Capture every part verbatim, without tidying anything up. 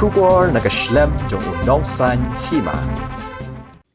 Khubor na ka shlem jong u Nongsaiñ Hima.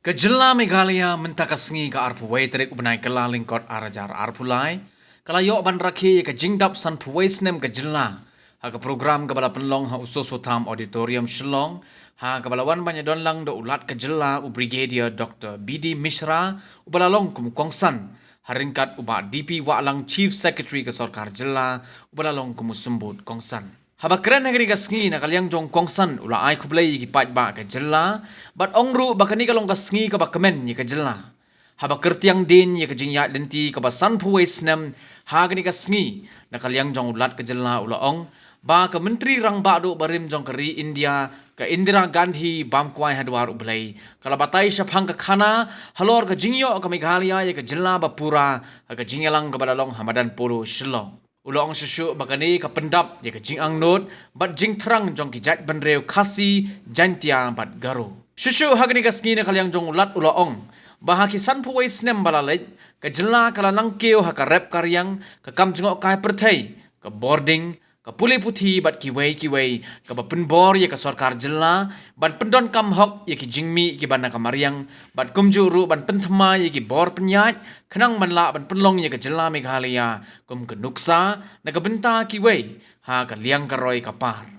Ka jylla Meghalaya mynta ka sngi ka arphew wei tarik u bnai Kyllalyngkot ar hajar arphew lai ka la ïoh ban rakhe ïa ka jingdap sanphew wei snem ka jylla ha ka program kaba la pynlong ha u Soso Tham Auditorium Shillong, ha kaba la wan ban ïadon lang da u Lat ka jylla u Brigadier Doktor B D Mishra uba la long kum u kongsan, ha ryngkat u Bah D P Wahlang, Chief Secretary ka sorkar jylla, uba la long kum u symbud kongsan. Haba kren ha kane ka sngi na ka liang jong u kongsan u la ai khublei ïa ki paidbah ka jylla bad ong ruh ba kane ka long ka sngi kaba kmen ïa ka jylla. Haba kyrtiang dien ïa ka jingïaid lynti kaba sanphew wei snem ha kane ka sngi, na ka liang jong u Lat ka jylla u la ong ba ka Myntri Rangbah Duh barim jong ka ri India ka Indira Gandhi bam kwai ha dwar U Blei ka la batai shaphang ka khana halor ka jingïoh ka Meghalaya ïa ka jylla ba pura ha ka jingïalang kaba la long ha madan polo Shillong. U la ong shuh shuh ba kane ka pyndap ïa ka jingangnud bad jingthrang jong ki jaitbynriew Khasi, Jaiñtia bad Garo. Shuh shuh ha kane ka sngi na ka liang jong u Lat u la ong ba ha ki sanphew wei snem ba la leit, ka jylla ka la nang kiew ha ka rep ka riang, ka kam jngohkai pyrthei, ka bording, ka pule puthi bad kiwei kiwei, kaba pynbor ïa ka sorkar jylla ban pyndonkam hok ïa ki jingmih kiba na ka mariang bad kumjuh ruh ban pynthymmai ïa ki bor pynïaid khnang ban lah ban pynlong ïa ka jylla Meghalaya kum ka nuksa na ka bynta kiwei ha ka liang ka roi ka par.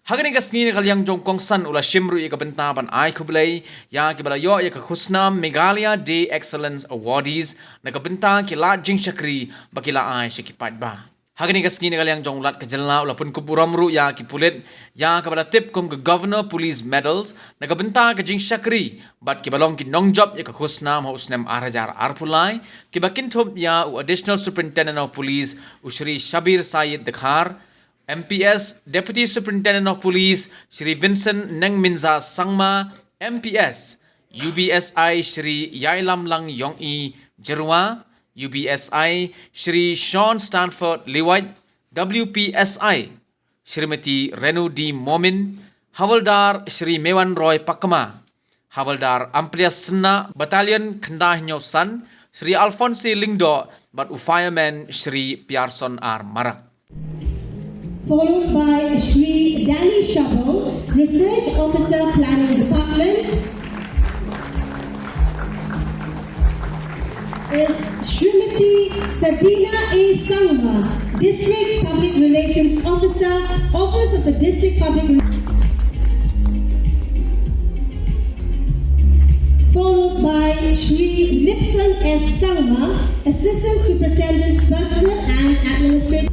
Ha kane ka sngi na ka liang jong u kongsan u la shim ruh ïa ka bynta ban ai khublei ïa kiba la ïoh ïa ka khusnam Meghalaya Day Excellence Awardees na ka bynta ki lad jingshakri ba ki la ai sha ki paidbah. Ha kane ka sngi na ka liang jong u Lat ka jylla u la pynkup burom ruh ïa ki pulit ïa kaba la tip kum ka Governor Police Medals na ka bynta ka jingshakri bad kiba long ki nongjop ïa ka khusnam ha u snem ar hajar arphew lai, kiba kynthup ïa u Additional Superintendent of Police u Shri Shabir Syed Dkhar, M P S, Deputy Superintendent of Police Shri Vincent Nengminza Sangma, M P S, U B S I Shri Yailamlang Yong E Jyrwa, U B S I Shri Sean Stanford Liwait, W P S I Shrimati Renu D Momin, Havildar Shri Mewan Roy Pakma, Havildar Amplias Synnah, Battalion khyndai hynñiew san, Shri Alphonse Lyngdoh, bad u Fireman Shri Pearson R Marak. Followed by Shri Danny Shabong, Research Officer, Planning Department. Is Shrimati Sabina A Sangma, District Public Relations Officer, Office of the District Public Rel-, followed by Shri Lipson S Sangma, Assistant Superintendent, Personnel and Administrative.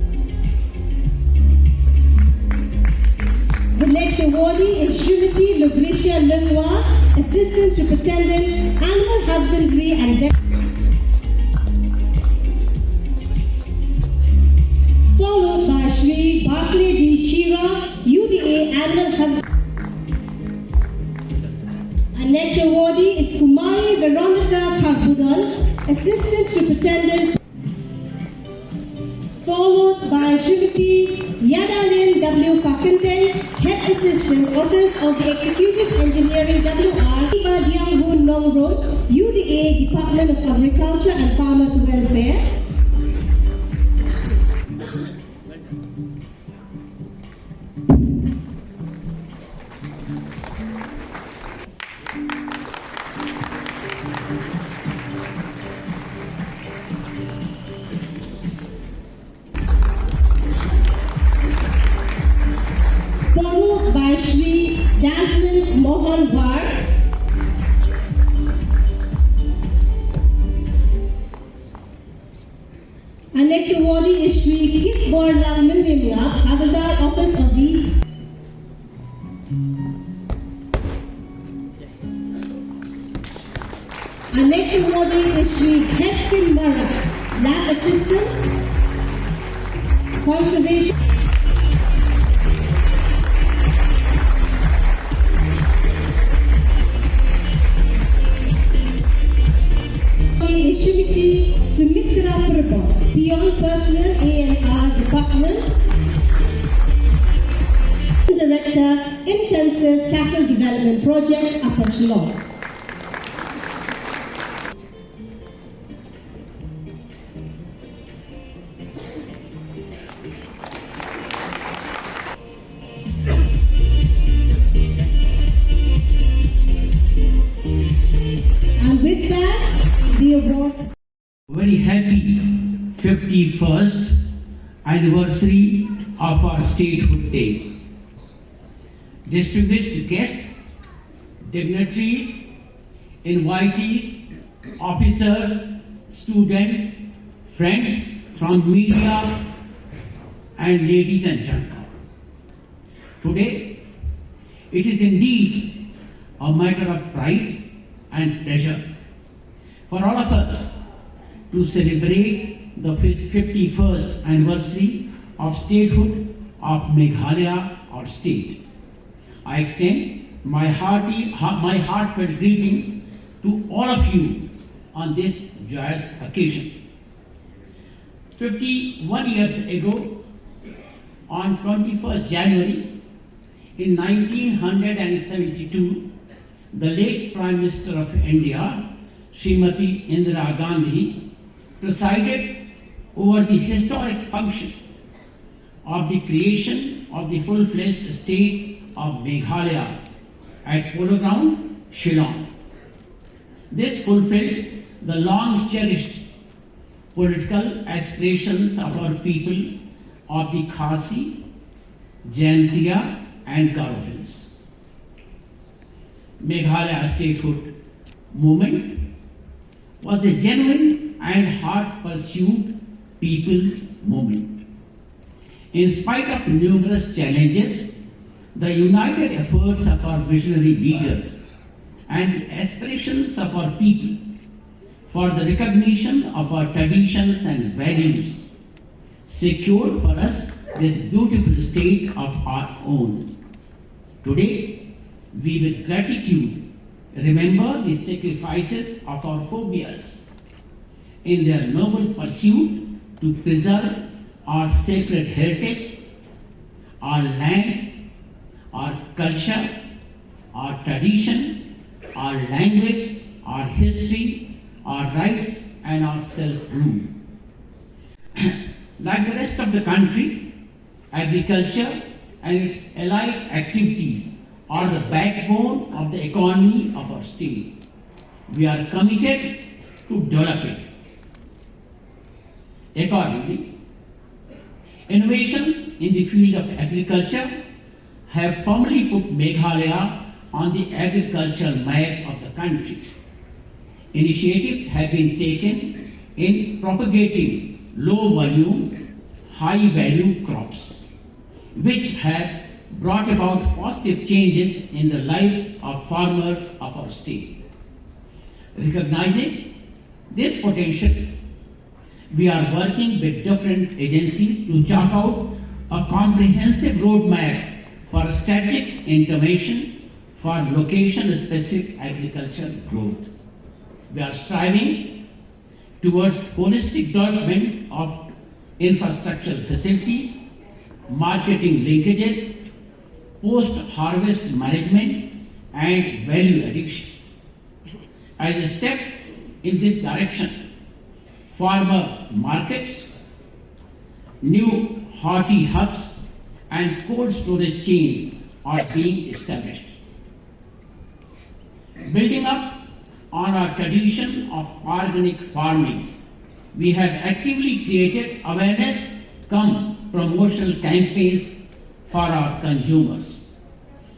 The next awardee is Shrimati Lucretia Lyngwa, Assistant Superintendent, Animal Husbandry and Vet-, followed by Shri Barclay D Shira, U D A, Animal Husbandry. Our next awardee is Kumari Veronica Karbudon, Assistant Superintendent, followed by Shrimati Yadalin W Kakinteng, Head Assistant, Office of the Executive Engineering W R, Iba Dianghun Nongrum, U D A, Department of Agriculture and Farmers Welfare. Followed by Shri Jasmine Mohan War. Our next awardee is Shri Kitborlang Mylliem Ngap, Havildar, Office of the. Our next awardee is Shri Heston Marak, Lab Assistant, Conservation. Shrimati Sumitra Purba, Peon, Personnel, A and R Department, Director, Intensive Cattle Development Project, Upper Shillong. fifty-first anniversary of our statehood day. Distinguished guests, dignitaries, invitees, officers, students, friends from media, and ladies and gentlemen. Today, it is indeed a matter of pride and pleasure for all of us to celebrate the fif- fifty-first anniversary of statehood of Meghalaya, our state. I extend my hearty, ha- my heartfelt greetings to all of you on this joyous occasion. Fifty-one years ago, on twenty-first January in nineteen hundred and seventy-two, the late Prime Minister of India, Srimati Indira Gandhi, presided over the historic function of the creation of the full-fledged state of Meghalaya at Polo Ground, Shillong. This fulfilled the long-cherished political aspirations of our people of the Khasi, Jaintia, and Garo Hills. Meghalaya statehood movement was a genuine and hard-pursued people's movement. In spite of numerous challenges, the united efforts of our visionary leaders and the aspirations of our people for the recognition of our traditions and values secured for us this beautiful state of our own. Today, we with gratitude remember the sacrifices of our forebears in their noble pursuit to preserve our sacred heritage, our land, our culture, our tradition, our language, our history, our rights, and our self-rule. Like the rest of the country, agriculture and its allied activities are the backbone of the economy of our state. We are committed to develop it. Accordingly, innovations in the field of agriculture have firmly put Meghalaya on the agricultural map of the country. Initiatives have been taken in propagating low volume, high value crops, which have brought about positive changes in the lives of farmers of our state. Recognizing this potential, we are working with different agencies to chart out a comprehensive roadmap for strategic intervention for location-specific agricultural growth. We are striving towards holistic development of infrastructural facilities, marketing linkages, post-harvest management, and value addition. As a step in this direction, farmer markets, new horti hubs, and cold storage chains are being established. Building up on our tradition of organic farming, we have actively created awareness cum promotional campaigns for our consumers.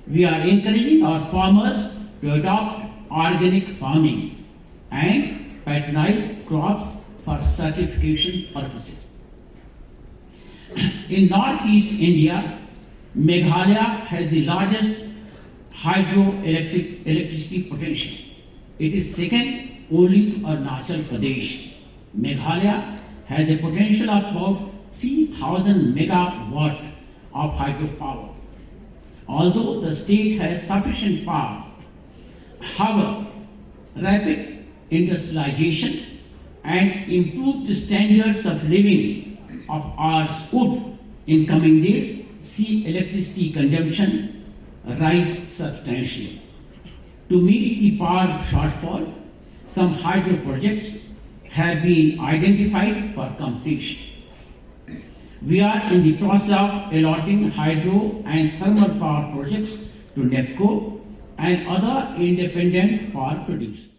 We are encouraging our farmers to adopt organic farming and patronize crops for certification purposes. In northeast India, Meghalaya has the largest hydroelectric electricity potential. It is second only to Arunachal Pradesh. Meghalaya has a potential of about three thousand megawatt of hydropower. Although the state has sufficient power, however, rapid industrialization and improved standards of living of ours would, in coming days, see electricity consumption rise substantially. To meet the power shortfall, some hydro projects have been identified for completion. We are in the process of allotting hydro and thermal power projects to NEEPCO and other independent power producers.